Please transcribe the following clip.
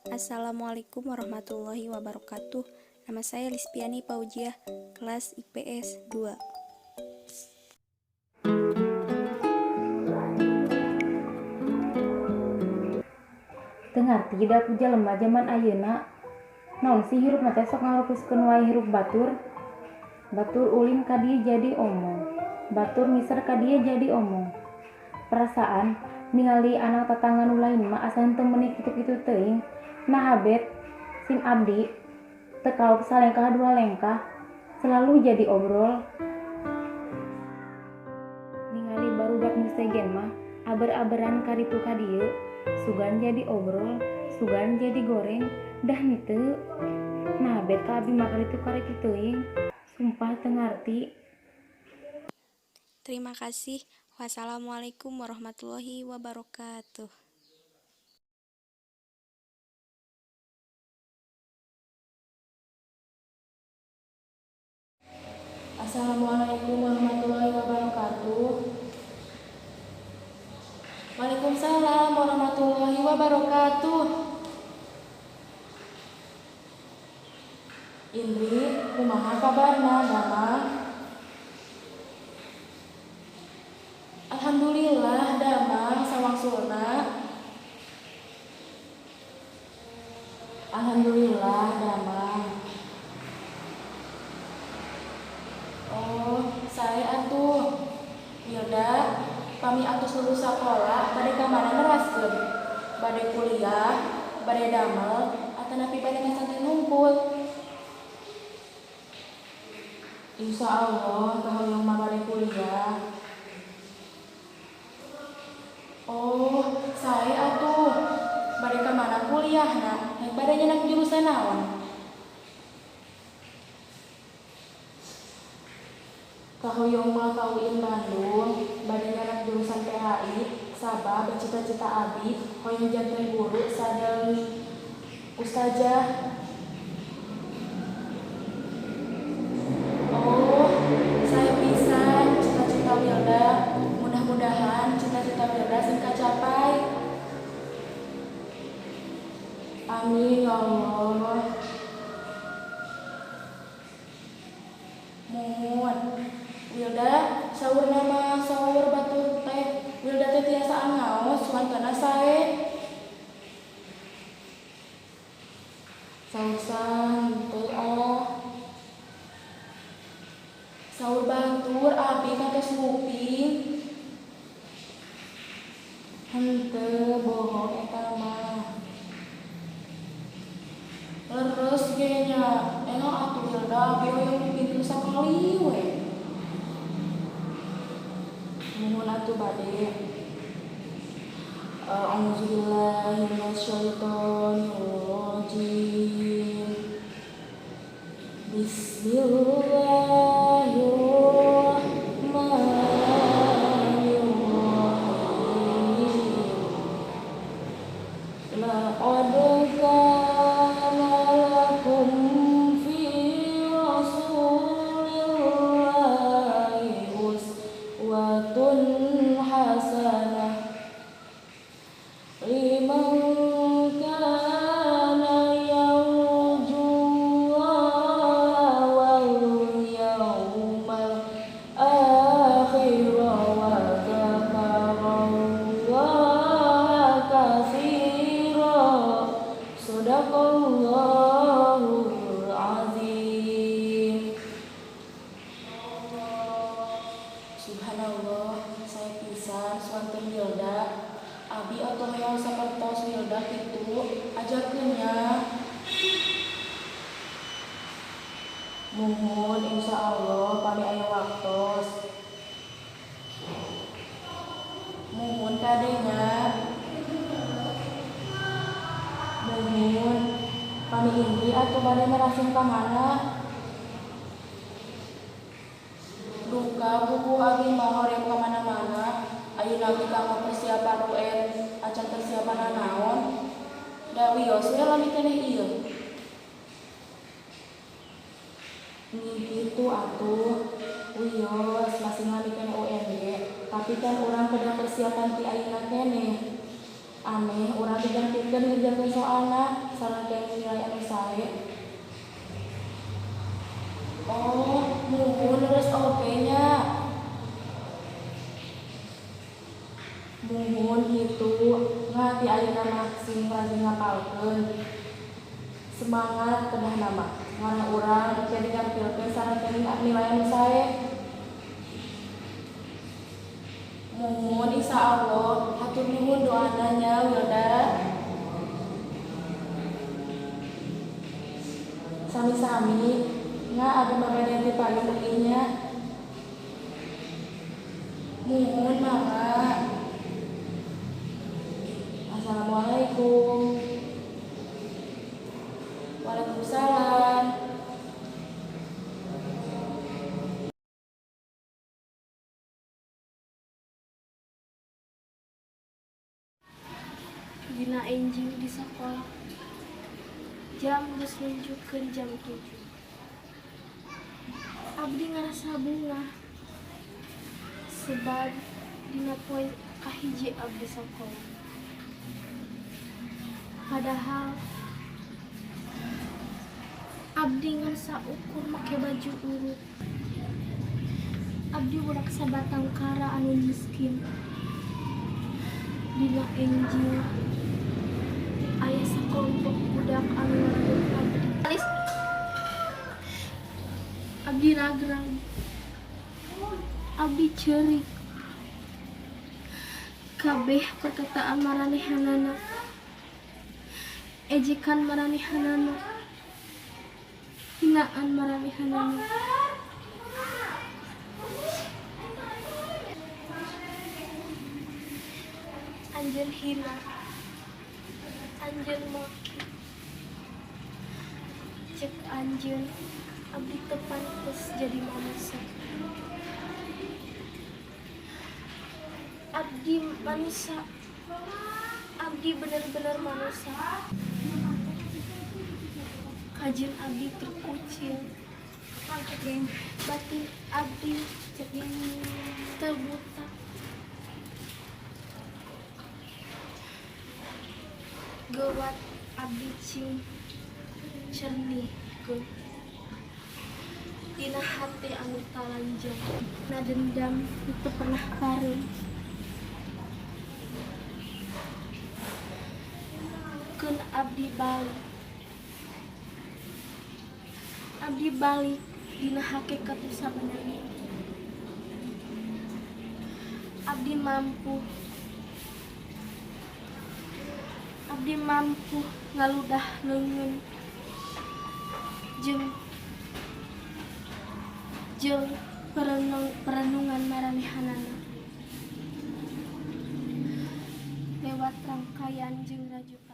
Assalamualaikum warahmatullahi wabarakatuh. Nama saya Lispiani Paujiah, kelas IPS 2. Teu ngarti da ku jelema jaman ayeuna. Naon sih hirup teh sok ngarupuskeun wae hirup batur. Batur ulin ka dieu jadi omong, batur ngiser ka dieu jadi omong. Perasaan ningali anak tatangga nu lain mah asa henteu meuni kitu-kitu teuing. Naha bet sim abdi teu kaop salengkah dua lengkah selalu jadi obrol. Ningali barudak nu sejen mah aber-aberan ka ditu ka dieu, sugan jadi obrol, sugan jadi goreng, dah henteu. Naha bet ka abi mah karitu karitu teuing, sumpah teu ngarti. Terima kasih. Wassalamualaikum warahmatullahi wabarakatuh. Assalamualaikum warahmatullahi wabarakatuh. Waalaikumsalam warahmatullahi wabarakatuh. Indri, kumaha kabarna, damang? Alhamdulillah damang sawangsulna. Alhamdulillah damang. Oh, sae atuh. Wilda, pami atos lulus sakola bade ka mana neraskeun? Bade kuliah, bade damel, atanapi bade ngasantren hungkul? Insya Allah kahoyong mah bade kuliah. Oh, sae atuh. Bade ka mana kuliahna? Rek bade nyandak jurusan naon? Kahoyong mah ka UIN Bandung, bade nyandak jurusan PAI, sabab cita-cita abi hoyong janten guru sareng ustazah. Oh, sae pisan cita-cita Wilda. Mudah-mudahan cita-cita Wilda sing kacapai. Amin ya Allah. Muhun. Wilda, saur nama saur batur teh Wilda teh tiasa ngaos wantana sae. Saur henteu ah. Saur batur abi kantos nguping. Henteu, bohong eta mah. Leres ge nya, enggal atuh Wilda, abi hoyong ngupingkeun sakali we. Muhun atuh bade. A'udzubillahi minasyaitonirrajim. Bismillahirrahmanirrahim. Laqad kana lakum fi rasulillahi uswatun hasanah liman kana yarjullaha wal yawmal akhir wa dzakarallaha katsira. Shadaqallahul azim. Subhanallah, sae pisan suanten Wilda. Abi atuh hoyong sapertos Wilda kitu, ajarkeun nya. Muhun, insyaallah pami aya waktos. Muhun kade nya. Muhun, pami Indri atuh bade neraskeun ka mana? Duka buku abi mah hoream ka mana-mana. Ayeuna ge kanggo persiapan UN acan persiapan nanaon. Da wios we lami keneh ieu. Nyi kitu atuh. Wios masih lami keneh UN ge, tapi kan urang kedah persiapan ti ayeuna keneh. Ameh urang digantikan ngerjakeun soalna sareng kenging nilai anu sae. Oh, muhun leres oge nya. Muhun kitu ngan ti ayeuna mah sing rajin ngapalkeun. Semangat kedahna mah. Ngarah urang engke digampilkeun sareng kenging nilai anu sae. Muhun insyaallah hatur nuhun doana nya Wilda. Sami-sami nga abdi mah bade ti payun ieu nya. Muhun mangga. Assalamualaikum. Waalaikumsalam. Dina enjing di sakola, jam geus nunjukkeun jam 7. Abdi ngarasa bungah sebab dina poe kahiji abdi sakola. Padahal abdi ngan saukur make baju urut. Abdi budak sabatang kara anu miskin. Dina enjing aya sakelompok budak anu ngaragut abdi. Abdi ragrag. Abdi ceurik. Kabeh perkataan maranehanana, ejekan maranehanana, hinaan maranehanana. Anjeun hina, anjeun maki, cek anjeun abdi teu pantes jadi manusia. Abdi manusia, abdi bener-bener manusia. Kajeun abdi terkucil, batin abdi terbuta. Gewat abdi cing cernihkeun dina hate anu talanjang. Na dendam teu pernah pareum. Keun abdi balik. Abdi balik dina hakikat nu sabenerna. Abdi mampu. Abdi mampu ngaludah leungeun jeung perenungan maranehanana lewat rangkaian jeung rajukan.